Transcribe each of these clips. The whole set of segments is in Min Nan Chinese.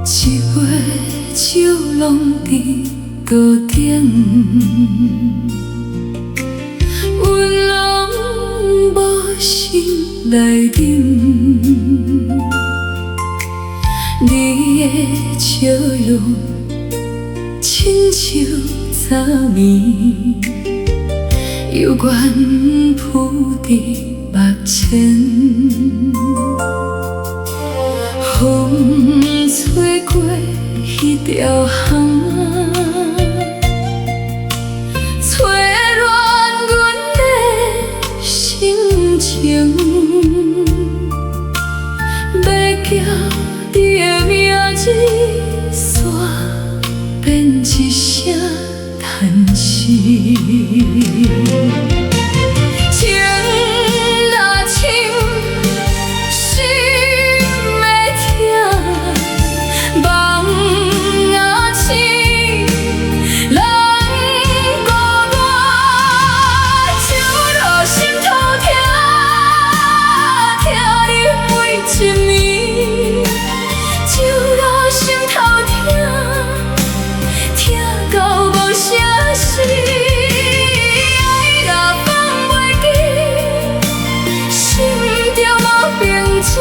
一杯酒攏佇桌頂，阮攏無心來飲。你的笑容親像早暝，猶原浮佇目前。風吹過彼條巷，吹亂阮的心情。欲叫你的名字，煞變一聲嘆息。情若深，心會疼；夢若醒，人孤單。酒落心頭疼，疼你每一暝。酒落心頭疼，疼到無聲時。愛若放袂記，心中無平靜。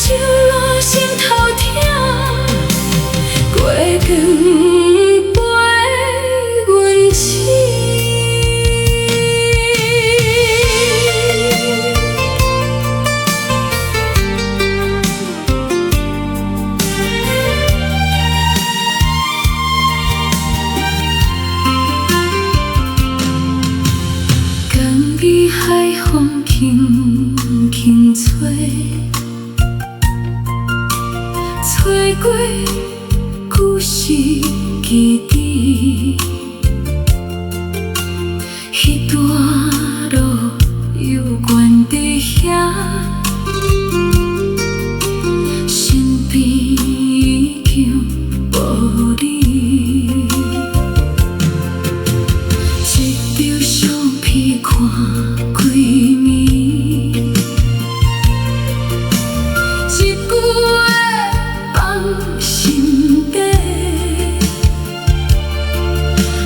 酒落心頭疼，月光陪阮醒。江边海風輕輕吹，吹過舊時記憶。彼段路猶原佇遐，身邊已經無你。一張相片看幾暝，一句話放心底。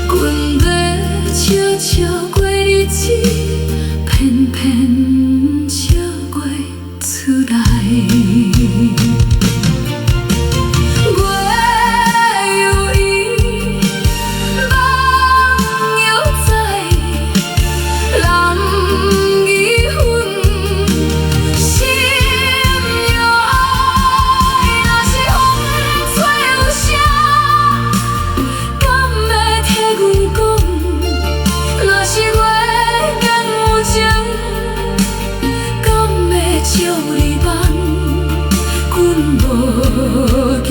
阮欲笑笑過日子，偏偏笑袂出來。月有影，夢猶在，人已分，心猶愛。若是風吹有聲，敢會替阮講？若是月間有情，敢會照你夢？阮無驚。